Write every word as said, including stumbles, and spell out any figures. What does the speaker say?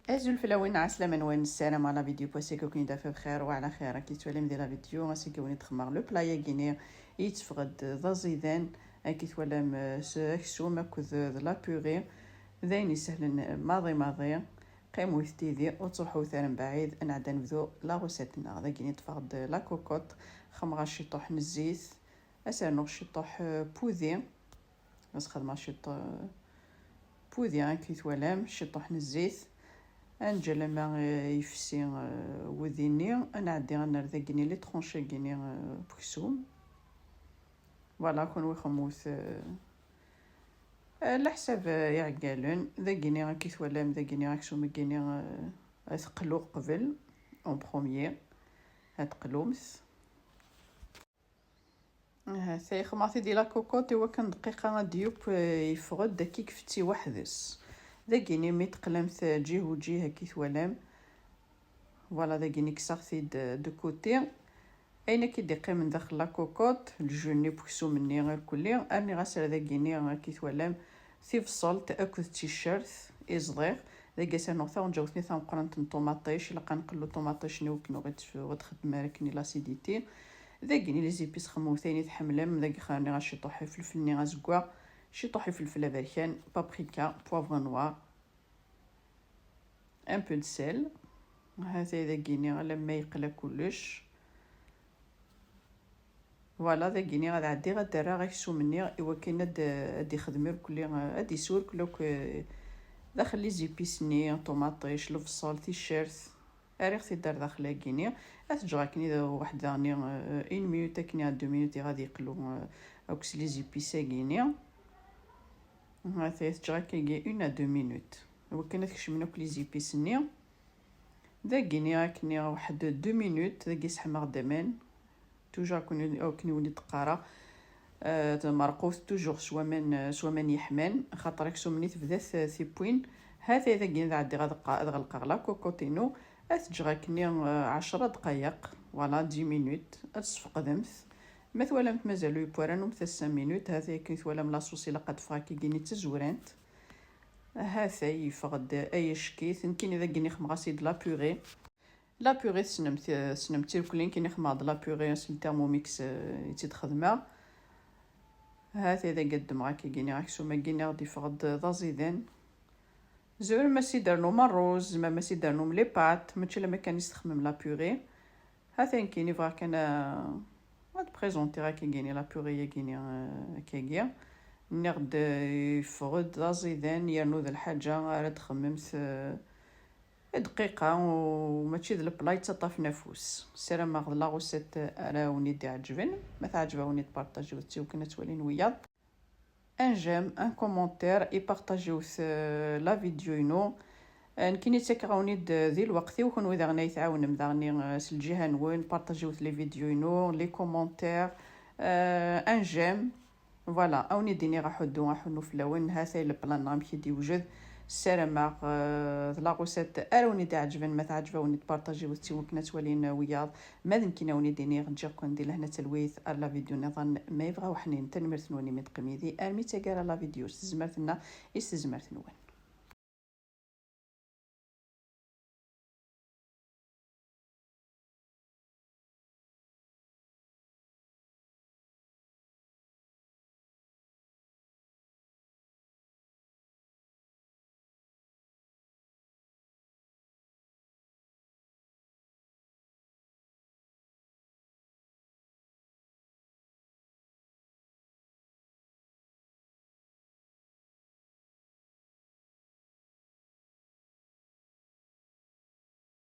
Azul fell-awen, ɛeslama-nwen, ssarameɣ la vidéo n wass-agi ad ken-id-taf bxir wa ɛla xir. Akka i twalam di la vidéo, ass-agi ad wen-id-xedmeɣ le plat-agi-nni yetteffeɣ-d d aẓidan. Akka i twalam, eh, s aksum akked, eh, d la purée. D ayen isehlen, eh, maḍi maḍi. Qqimet yid-i, ur ttruḥut ara mebɛid, ad nɛeddi ad nebdu la recette-nneɣ. Dagi-nni ṭṭfeɣ-d la cocotte, xemɣeɣ ciṭuḥ n zzit, ad s-rnuɣ ciṭuḥ, eh, pudi. Ad s-xedmeɣ ciṭ, eh, pudi, akka i twalam, ciṭuḥ n zzit. Ad neǧǧ alamma, eh, yefsi, eh, wudi-nni, ad nɛeddi ad nerr dagi-nni les tranches-agi-nni, eh, n uksum. Voilà, kunwi xemmut, eh, eh, leḥsab, eh, iɛeggalen. Dagi-nni, akka i twalam, dagi-nni aksum-agi-nni, eh, ad teqlu qbel, en premier, ad teqlumt. Ahat, ay xemɣeɣ-t-id di la cocotte i wakken dqiqa ad d-yeww, eh, yeffeɣ-d akka i ifetti weḥd-s. Dagi-nni mi teqlamt ǧih u ǧih akka i twalam. Voilà, dagi-nni kkseɣ-t-id, eh, de côté. Ayen akka i d-iqqimen daxel la cocotte, le jus-nni n uksum-nni irkelli, rniɣ-as ar dagi-nni akka i twalam, tibṣelt akked ticcert i ẓḍiɣ. Dagi ad s-rnuɣ taɣenǧawt-nni tameqqrant n ṭumaṭic, ilaq ad nqellu ṭumaṭic-nni wakken ur ɣ-tt-, ur ɣ-txeddem ara akken l'acidité. Dagi-nni les épices xemmut ayen i tḥemmlem, dagi xerniɣ ciṭuḥ ifelfel-nni azeggaɣ, ciṭuḥ ifelfel aberkan, paprika, poivre noir, un peu de sel. Hata dagi-nni alamma yeqla kullec. Voilà, dagi-nni ad ɛeddiɣ ad d-rreɣ aksum-nni i wakken ad, ad d-ixdem irkelli, ad d-isew irkelli akk, eh, daxel les épices-nni, ṭumaṭic, lebṣel, ticcert. Rriɣ-t-id ar daxel-agi-nni. Ad t-ǧǧeɣ akken i d waḥed daɣen, eh, une minute akken i deux minutes i ɣad yeqlu, eh, akk s les épices-agi-nni. Hata ad t-ǧǧeɣ akkagi une à deux minutes. Wakken ad kecmen akk les épices-nni. Dagi-nni akken i waḥed deux minutes, dagi sḥemmeɣ-d aman. Toujours akken, akken i wen-d-qqareɣ. Euh, tmerqut toujours s waman, s waman yeḥman, xaṭer aksum-nni tebda t-, tiwwin. Hata dagi ad ɛeddiɣ ad ɣ-, ad ɣelqeɣ la cocotte-inu. Ad t-ǧǧeɣ akkenni, euh, ɛecra dqayeq, voilà, dix minutes, ad t-sfeqdemt. Ma twalamt mazal ur yewwi ara, rnumt-as cinq minutes. Hata akken twalam la sauce ilaq ad teffeɣ akkagi-nni d tazurant. Hata yeffeɣ-d ay acek-it, nekkini dagi xemɣeɣ-as-id la purée. La purée tessnemt, tessnemt irkelli, nekkini xemɣeɣ-d la purée s le Thermomix, euh, i tt-id-xedmeɣ. Hata dagi ad ddmeɣ akkagi-nni aksum-agi-nni, aɣ-d-yeffeɣ-d d aẓidan. Tzemrem ad s-id-ternum ṛṛuz, tzemrem ad s-id-ternum les pâtes, mačči alamma kan i s-txemmem la purée. Hata nekkini bɣiɣ kan, euh, ad présentiɣ akkagi-nni la purée-agi-nni, euh, akkagi. Nniɣ-d, euh, yeffeɣ-d d aẓidan, yernu d lḥaǧa ara d-txemmemt, euh, dqiqa, u mačči d le plat yettaṭṭafen afus. Ssarameɣ d la recette ara wen-id-iɛeǧben. Ma teɛǧeb-awen-id, partagiwet-tt i wakken ad twalin wiyaḍ. Un j'aime, un commentaire, i partagiwet, euh, la vidéo-inu. Euh, nekkini ttakeɣ-awen-id, euh, di lweqt-iw, kunwi daɣen ay tɛawnem daɣen, euh, s lǧiha-nwen, partagiwet les vidéos-inu, les commentaires, euh, un j'aime. Voilà, awen-id-iniɣ aḥuddu, aḥunnu fell-awen, hata le plat-nneɣ amek i d-yewjed. Ssarameɣ, euh, d la recette ara wen-id-iɛeǧben, ma teɛǧeb-awen-id, partagiwet-tt i wakken ad twalin wiyaḍ. Ma d nekkini awen-id-iniɣ, ǧǧiɣ-ken di lehna d talwit, ar la vidéo nniḍen, ma yebɣa weḥnin. Tanemmirt-nwen imi d-teqqim yid-i armi d taggara la vidéo, s tezmert-nneɣ i s tezmert-nwen.